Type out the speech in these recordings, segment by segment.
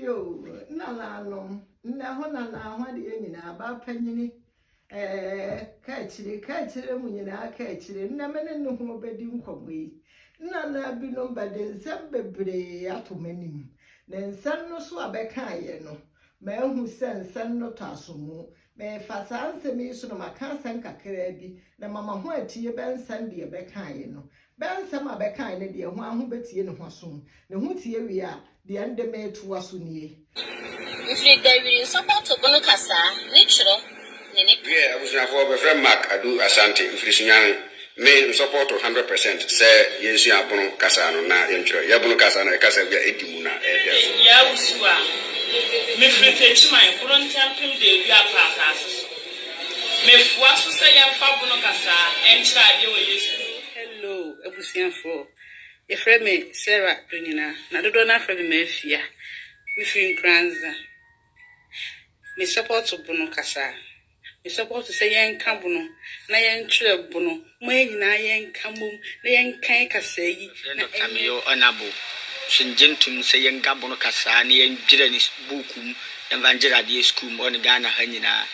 Yoo, nananom, nnɛ ho nana ho adeɛ nyinaa, ba panyini, ɛɛ, kaakyire, kaakyire mu nyinaa kaakyire, nnɛ me ne ne ho bɛdi nkɔmmɔ yi. Nana binom bɛde nsɛm bebree ato m'anim, na nsɛm no so a bɛkaeɛ no, mahu sɛ nsɛm no tɔ asomu. Merefa saa nsɛm yi so na maka asɛm kakraa bi, na mama ho atie bɛ nsɛm deɛ bɛkaeɛ no. Bɛ nsɛm a bɛkae no deɛ, ho ara ho bɛtie ne ho asom. Ne ho tie wie a, deɛ nde meretoa so nie. Mfiri dawiri nsɔpɔto bono kasaa ne twerɛ ne ne ka. Wiɛ, abusuafoɔ, bɛfrɛ me Mark Adu Asante, mfiri Sunyani. Me, nsɔpɔɔto hundred percent sɛ yɛnsua Bono kasa no na yɛntwerɛ. Yɛ Bono kasa no yɛ kasa bi a ɛdi mu na ɛdɛɛso. Me Yaa Wusu a mefiri Techiman, Bono Ntɛmpem Deedu Apa asase so. Mefoa so sɛ yɛmfa Bono kasaa nkyerɛ adeɛ wɔ yɛ sukuu. Hello abusuafoɔ, yɛfrɛ me Sarah Donyina na dodoɔ no ara frɛ me Mafia. Mefiri Nkoranza. Me support Bono kasa. Me support sɛ yɛnka bono na yɛntwerɛ bono. Momma yɛn nyinaa yɛnka mmom na yɛnka yɛn kasaa yi Yɛfrɛ na Dɔkta ɛnyɛ. Mayor Onabo so ngye ntom sɛ yɛnka bono kasaa na yɛndwerɛ ne buuku mu yɛmfa ngyerɛ adeɛ sukuu mu ɔne Ghana ha nyinaa.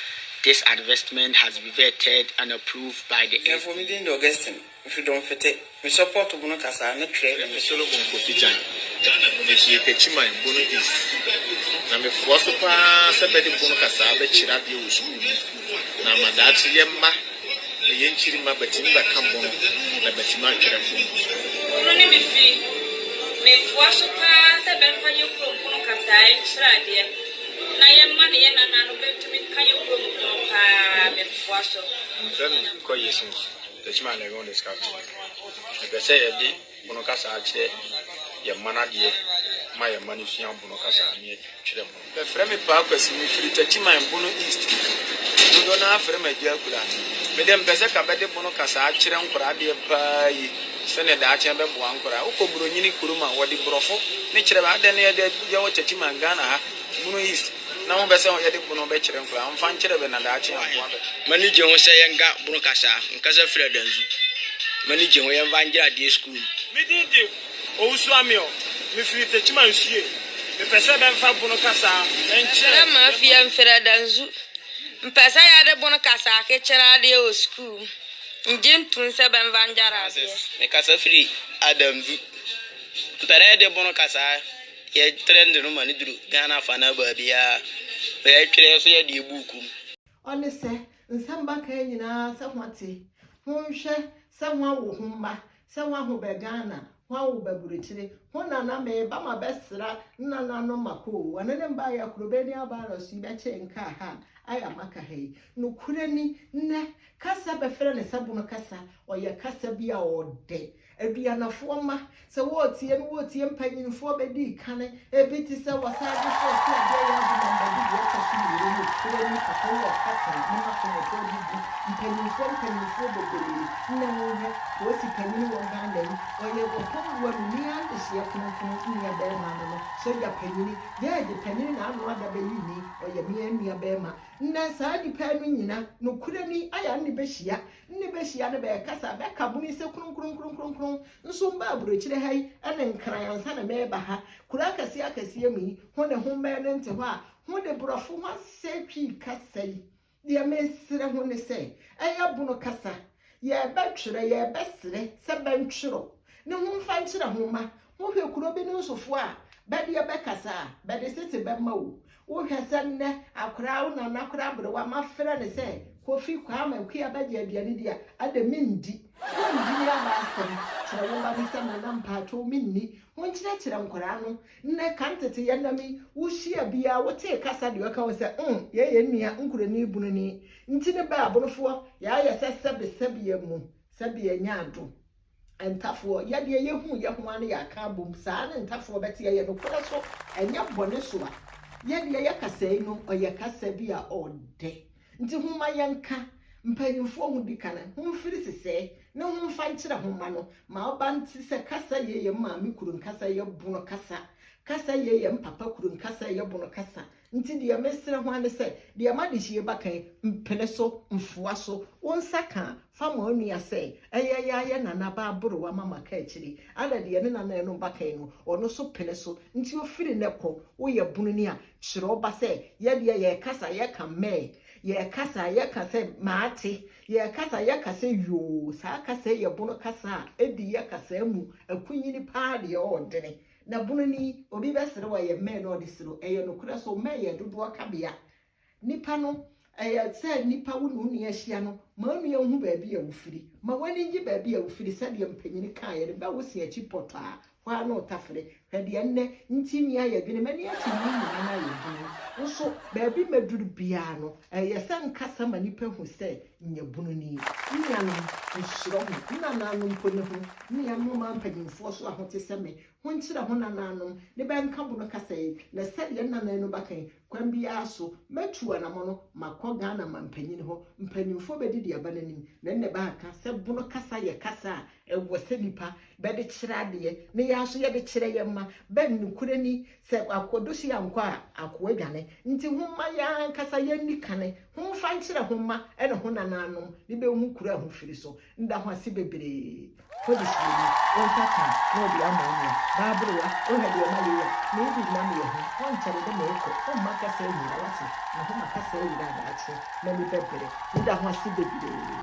This advertisement has been vetted and approved by the Abusuafoɔ, me din de Augustine. Mefiri Dɔmfɛtɛ. Me sɔpɔɔto Bono kasaa ne twerɛ Yɛfrɛ me Solomon Kofi Gyan. Mefiri Techiman, Bono East. Na mefoa so pa ara sɛ bɛde Bono kasaa bɛkyerɛ adeɛ wɔ sukuu mu na ama daakye yɛn mma ne yɛn nkyirimma batumi bɛka Bono na batumi atwerɛ Bono. Bono ne me firi. Mefoa so pa ara sɛ bɛmfa yɛn kurom Bono kasaa nkyerɛ adeɛ na yɛn mma ne yɛn nananom bɛtumi ka yɛn kurom Bono pa ara. Mefoa so. Wɔfrɛ me Kɔyie Sims. Techiman na ɛwɔ ne sika. Mepɛ sɛ yɛde Bono kasa kyerɛ yɛn mma no adeɛ ma yɛn mma no sua Bono kasa na yɛtwerɛ Bono. Bɛfrɛ me Paa Kwasi, mefiri Techiman Bono East. Dodoɔ no ara frɛ me Agya Akura. Me deɛ mepɛ sɛ ka bɛde Bono kasa akyerɛ nkwadaa adeɛ paa yie sɛdeɛ daakye ɛbɛboa nkwadaa. Wokɔ Buronyini kurom a, wɔde Borɔfo ne kyerɛ bɛ. Adɛn na yɛde yɛwɔ Techiman Ghana ha, Bono East, Na mo pɛ sɛ yɛde bono bɛkyerɛ nkoraa, mfa nkyerɛ bɛ na daakye aboa bɛ. M'ani gye ho sɛ yɛnka bono kasa, nkasa firi adanzu. M'ani gye ho yɛmfa ngyere adeɛ sukuu mu. Me din de Owusu Amior, me firi Techiman Nsuie. Me pɛ sɛ bɛmfa bono kasa nkyerɛ Yɛfrɛ me Afia mfiri Adanzu. Mpɛ sɛ yɛde bono kasa akekyerɛ adeɛ wɔ sukuu mu. Ngye ntum sɛ bɛmfa ngyare adeɛ. Francis, me kasa firi Adanzu. Mpɛ dɛ yɛde bono kasa Yɛ trend no ma no duru Ghana afanaa baabiara. Na yɛ twerɛ nso yɛ deɛ buuku mu. Ɔne sɛ, Nsɛm bakae nyinaa sɛ hoate, honhwɛ sɛ hoawo ho mma, sɛ hoaho bɛ Ghana, hoawo bɛ burokyire, ho nana meeba mabɛsra nnananom makɔ oo, ɔne ne mba ayɛ Akurobeni abaarɔso yi bɛkyee nkaa ha a ayɛ maka ha yi. Nokorɛ ni, nnɛ, kasa bɛfrɛ no sɛ bono kasa, ɔyɛ kasa bi a ɔdɛ, Aduanafoɔ mma, sɛ wɔretie no wɔretie mpanyinfoɔ bɛdii kane, ebi te sɛ wɔsan gye so ɔse adeɛ yɛ ade namba bi deɛ ɛtɔ so mmienu no kuro ni papa yi ɔkasa ne makɔmɔtɔ abubu mpanyinfoɔ mpanyinfoɔ bebree nnɛ monhwɛ polisi panyini wɔ Ghana yi ɔyɛ wɔpɔn buanuni adehyeɛ kronkron nua bɛɛma no no sogya panyini gyɛɛgye panyini na ano ada bɛyi ni ɔyɛ mea nua bɛɛma nnɛ saa nipa no nyina nokorɛ ni ayɛ nne bɛhyia Nne bɛhyia no bɛɛkasa, bɛka bone sɛ kronkronkronkronkron. Nso mbaa aburokyire ha yi ne Nkran ansa na mɛɛba ha. Kuro akɛseɛ akɛseɛ mu yi, ho ne ho mmɛɛ no nte hɔ a, ho de borɔfo ho asɛ Twi kasa yi. Deɛ mesrɛ ho ne sɛ, ɛyɛ bono kasa. Yɛɛbɛtwerɛ, yɛɛbɛsrɛ sɛ bɛntwerɛ ne ho mfa nkyerɛ ho mma. Ho hwɛ kuro bi no nsofoɔ a, bɛdeɛ bɛkasa a, bɛde sete bɛma wo. Wo hwɛ sɛ nnɛ akoraa wo nana koraa aberewa mafrɛ no sɛ Kofi Kwame Akua bɛgye aduane di a adɛ mendi. Wo ndi me aba asɛm kyerɛ wo ba no sɛ nana mpaatwoo menni. Ho nkyerɛkyerɛ nkoraa no nnɛ kan tete yɛ nam yi wo hyia biaa wo tee kasa deɛ ɔka wo sɛ mm yɛ yɛ nua nkuroni bununi nti ne bɛ abonofoɔ yɛ ayɛ sɛ sɛbe sɛbe yɛ mu sɛbe yɛ nya ado. Ntafoɔ, yɛ deɛ yɛhuu yɛ ho ara na yɛaka abom, saa ne ntafoɔ bɛte, ɛyɛ nokorɛ so, ɛnyɛ bɔne so a, yɛ deɛ yɛ kasa yi no, ɔyɛ kasa bi a ɔɔdɛ, nti homma yɛnka, mpanyimfoɔ ho di kane, homfiri sesɛɛ, ne homfa nkyerɛ ho mma no, ma ɔba nte sɛ kasa yei yɛ maame kuro nkasa, yɛ bono kasa. Kasa yei yɛ mpapa kuro nkasa ɛyɛ bono kasa. Nti deɛ mesrɛ ho ara ne sɛ, deɛ m'adehyeɛ ba kan, mpene so, mfoa so, wo nsa ka a, fa ma wo nua sɛ, ɛyɛ yɛ ayɛ nana ba aborowa ma maka akyire, ana deɛ ne nana ɛnom ba kan no, ɔno nso pene so. Nti ofiri nnɛ kɔ, woyɛ bononi a, kyerɛ wo ba sɛ, yɛdeɛ yɛrekasa yɛka mmɛɛ, yɛrekasa yɛka sɛ maate, yɛrekasa yɛka sɛ yoo, saa kasa yi yɛ bono kasa a ɛdi yɛ kasaa mu akunyini paa deɛ ɔɔdene. Na bunu ni, obi bɛsere wo ɛyɛ mmɛn na ɔde sere wo, ɛyɛ nokorɛ so mmɛn yɛ dodoɔ kabea. Nipa no, ɛyɛ sɛ nipa wo ne wo nua ahyia no, ma wo nua nhu baabi a wofiri. Ma w'ani ngye baabi a wofiri sɛdeɛ mpanyini kaeɛ no, bɛ wo se akyi pɔtɔ a, hɔ ara na wotafere. Hwɛ deɛ nnɛ nti nni ayɛ dwene, m'ani akyi nni nyina no ayɛ dwene. Nso baabi mɛduru biara no, ɛyɛ sɛ nkasa ma nipa hu sɛ nyɛ bunu ni. Nnuanom, nhyira ho, nnanaanom mpo ne ho, nua moma mpanyimfoɔ so a ho te sɛ me, ho nkyerɛ ho nanaanom, ne bɛnka bo no kasa yi, na sɛdeɛ nnanaa no bɛka yi, kwan biara so, mɛtu anamɔno makɔ Ghana mampanyini hɔ, mpanyimfoɔ bɛdidi aba no anim, na nnɛ bɛaka sɛ bono kasa yɛ kasa a ɛwɔ sɛ nipa bɛde kyerɛ adeɛ, ne yɛn nso yɛde kyerɛ yɛn mma, bɛ nokorɛ ni, sɛ akɔdosi ankɔ a, akoa dwane, nti homma yɛn ankasa yɛnni kane, homfa nkyerɛ ho mma ne ho nanaanom, ne bɛhu kuro a ho firi so. Nda ho ase bebree. Hode hyia mu, wo nsa ka a, na ɔde ama wo nua. Baaberewa, wohwɛ deɛ mayɛ yi a, meedi nna meyɛ ho. Ɔnkyɛre dɛ merekɔ. Womma kasa nyira, woate? Me ho ma kasa yira a daakye m'ani bɛbere. Meda ho ase bebree.